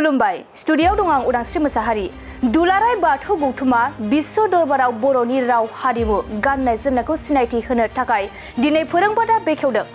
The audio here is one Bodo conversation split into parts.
खुलुमबाय स्टुडिय'आव दं आं उदांस्रि मोसाहारि। दुलाराय बाथौ गौथुमा विश्व दरबाराव बर'नि राव हारिमु गाननाय जोमनायखौ सिनायथि होनो थाखाय दिनै फोरोंबादा बेखेवदों।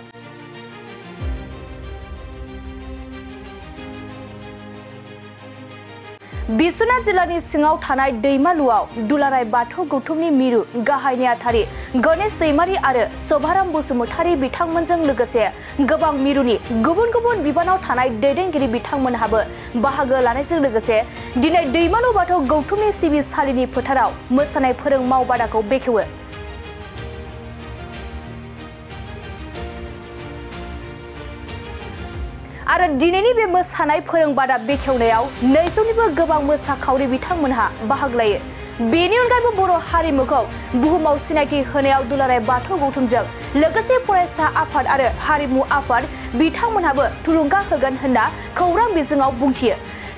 बिश्वनाथ जिल्लानि सिङाव थानाय दैमालुआव दुलाराय बाथौ गौथुमनि मिरु गाहाय नेहाथारि गणेश दैमारि आरो शभाराम बसुमतारी बिथांमोनजों लोगोसे गोबां मिरुनि गुबुन गुबुन बिबानाव थानाय दैदेनगिरि बिथांमोनहाबो बाहागो लानायजों लोगोसे दिनै दैमालु बाथौ गौथुमनि सिबिसालिनि फोथाराव मोसानाय फोरों मावबादाखौ बेखेवो। आरो दिनैनि बे मोसानाय फोरोंबादा बेखेवनायाव 200निबो गोबां मोसाखावरि बिथांमोनहा बाहागो लायो। बेनि अनगायैबो बर' हारिमुखौ बुहुमाव सिनायथि होनायाव दुलाराय बाथौ गौथुमजों लोगोसे फरायसा आफाद आरो हारिमु आफाद बिथांमोनहाबो थुलुंगा होगोन होनना खौरां बिजोङाव बुंथियो।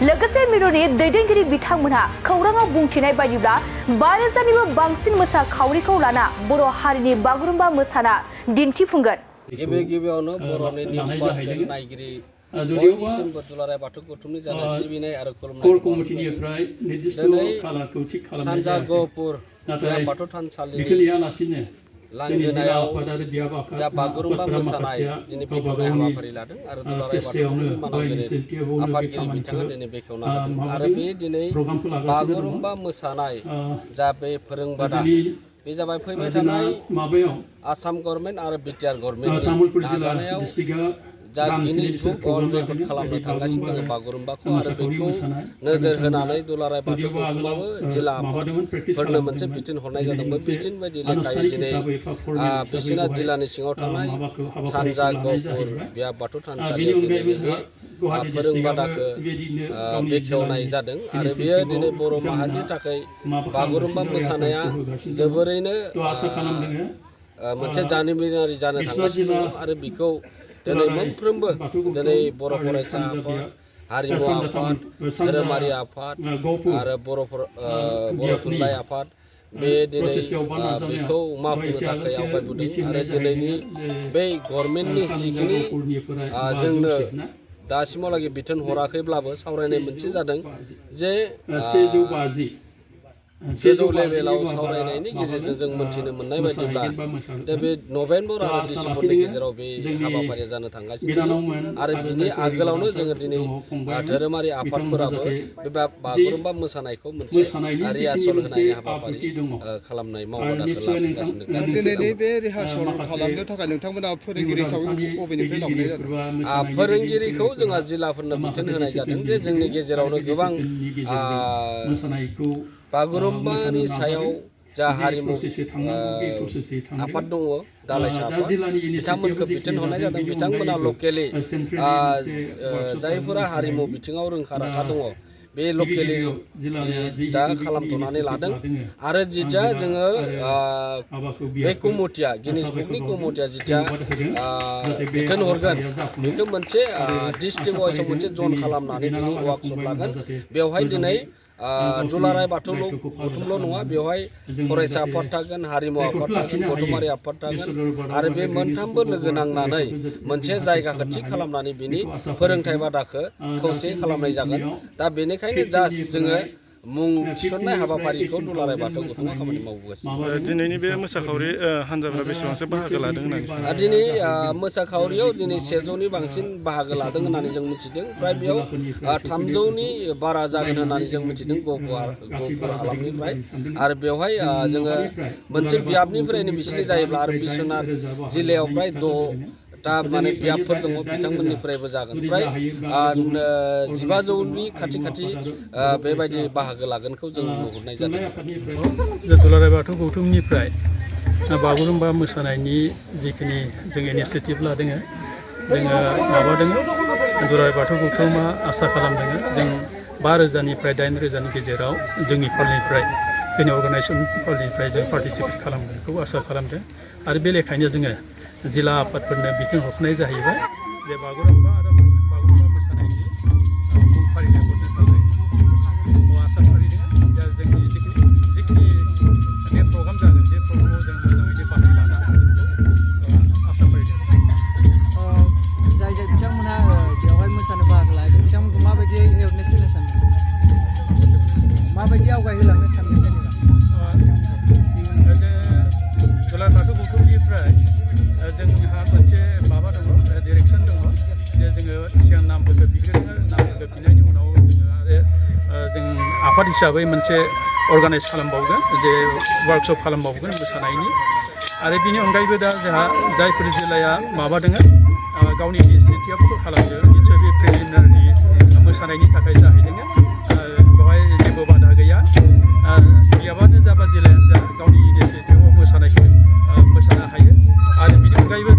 लोगोसे मिरुनि दैदेनगिरि बिथांमोनहा खौराङाव बुंथिनाय बायदिब्ला 5000निबो बांसिन मोसाखावरिखौ लाना बर' हारिनि बागुरुम्बा मोसाना दिन्थिफुंगोन। गिबियावनो बर'नि निउस बाथौ नायगिरि बयनिसिमबो दुलाराय बाथौ गौथुमनि जानाय सिबिनाय आरो खुलुमनाय दिनै सानजा गहपुर बाथौ थानसालिनि लांगोनायाव जा बागुरुम्बा मोसानाय दिनै बेखेवनाय हाबाफारि लादों आरो दुलाराय बाथौ गौथुमनि मानगिरि आफादगिरि बिथाङा दिनै बेखेवना होदों आरो बे दिनै बागुरुम्बा मोसानाय जा बे फोरोंबादा बे जाबाय फैबाय थानाय आसाम गभर्नमेन्ट आरो बिटिआर गभर्नमेन्टनि नाजानायाव जा गिनिज बुक वर्ल्ड रेकर्ड खालामनो थांगासिनो दङ बागुरुम्बाखौ आरो बेखौ नोजोर होनानै दुलाराय बाथौ गौथुमाबो जिल्ला आफादफोरनो मोनसे बिथोन हरनाय जादों। बे बिथोन बायदि लेखायै दिनै बिश्वनाथ जिल्लानि सिङाव थानाय सानजा गहपुर बियाब बाथौ थानसालियाव दिनै बे फोरोंबादाखौ बेखेवनाय जादों आरो बेयो दिनै बर' माहारिनि थाखाय बागुरुम्बा मोसानाया जोबोरैनो मोनसे जारिमिनारि जानो थांगासिनो दङ आरो बेखौ दिनै मोनफ्रोमबो दिनै बर' फरायसा आफाद हारिमु आफाद धोरोमारि आफाद आरो बर' थुनलाइ आफाद बे दिनै बेखौ मावफुंनो थाखाय आवगायबोदों आरो दिनैनि बै गभर्नमेन्टनि जिखिनि जोंनो दासिमहालागै बिथोन हराखैब्लाबो सावरायनाय मोनसे जादों जे गोजौ लेभेलाव सावरायनायनि गेजेरजों जों मोनथिनो मोननाय बायदिब्ला बे नभेम्बर आरो डिसेम्बरनि गेजेराव बे हाबाफारिया जानो थांगासिनो आरो बिनि आगोलावनो जोङो दिनै धोरोमारि आफादफोराबो बे बागुरुम्बा मोसानायखौ मोनसे रिहार्सल होनायनि हाबाफारि खालामनाय मावबादाखौ लागासिनो। दिनैनि बे रिहार्सल खालामनो थाखाय नोंथांमोना फोरोंगिरि हिसाबै बबेनिफ्राय लाबोनाय जादों? फोरोंगिरिखौ जोंहा जिल्लाफोरनो बिथोन होनाय जादों जे जोंनि गेजेरावनो गोबां बागुरुम्बानि सायाव जा हारिमु आफाद दङ दालाइसा आफाद बिथांमोनखौ बिथोन हरनाय जादों। बिथांमोना लकेलि जायफोरा हारिमु बिथिङाव रोंखा राखा दङ बे लकेलि जा खालामथ'नानै लादों आरो जिजा जोङो बे कमिटिया गिनिज बुकनि कमिटिया जिजा बिथोन हरगोन बेखौ मोनसे डिस्ट्रिक्ट वाइसआव मोनसे जन खालामनानै बिनि वार्कशप लागोन। बेवहाय दिनै दुलाराय बाथौ गौथुमल' नङा बेवहाय फरायसा आफाद थागोन हारिमु आफाद थागोन गथ'मारि आफाद थागोन आरो बे मोनथामबो लोगो नांनानै मोनसे जायगाखौ थि खालामनानै बिनि फोरोंथाइ बादाखौ खौसे खालामनाय जागोन। दा बेनिखायनो जास्ट जोङो मुं थिसननाय हाबाफारिखौ दुलाराय बाथौ गौथुमा खामानि मावबोगासिनो। दिनैनि बे मोसाखावरि हान्जाफोरा बेसेबांसो बाहागो लादों होननानै दिनै मोसाखावरियाव दिनै 100नि बांसिन बाहागो लादों होननानै जों मिथिदों। फ्राय बेयाव 300नि बारा जागोन होननानै जों मिथिदों गहपुर हालामनिफ्राय आरो बेवहाय जोङो मोनसे बियाबनिफ्रायनो बिसिनि जायोब्ला आरो बिश्वनाथ जिल्लायाव फ्राय 6टा माने बियाबफोर दङ बिथांमोननिफ्रायबो जागोन फ्राय 1500नि खाथि बेबायदि बाहागो लागोनखौ जों नुहुरनाय जादों। दुलाराय बाथौ गौथुमनिफ्राय बागुरुम्बा मोसानायनि जिखिनि जों इनिसियेटिभ लादों जोङो माबादों दुलाराय बाथौ गौथुमा आसा खालामदों जों 5000निफ्राय 8000नि गेजेराव जोंनि फालनिफ्राय जोंनि अर्गानाइजेसन फालनिफ्राय जों पार्टिसिपेट खालामगोनखौ आसा खालामदों आरो बे लेखायनो जोङो जिल्ला आफादफोरनो बिथोन हरनाय जाहैबाय जे बागुरुम्बा मोसानायनि मुं फारिलाइ हरनो थाखाय आसा फारिदों दा जोंनि जिखिनि प्रग्राम जागोन बे प्रग्रामाव जों मोजाङैनो बाहागो लानो हागोनखौ आसा फारिदों। जाय बिथांमोना बेवहाय मोसानो बाहागो लागोन बिथांमोनखौ माबायदि एवेरनेस हिसाबै मोनसे अर्गानाइज खालामबावगोन जे वार्कशप खालामबावगोन मोसानायनि आरो बिनि अनगायैबो दा जोंहा जायफोर जिल्लाया माबादों गावनि इनिसिएटिभखौ खालामदों निसय बे प्रिलिमिनारि मोसानायनि थाखाय जाहैदों बेवहाय जेबो बादा गैया गैयाबानो जाबा जिल्लायानो जा गावनि इनिसिएटिभआव मोसानायखौ मोसानो हायो आरो बिनि अनगायैबो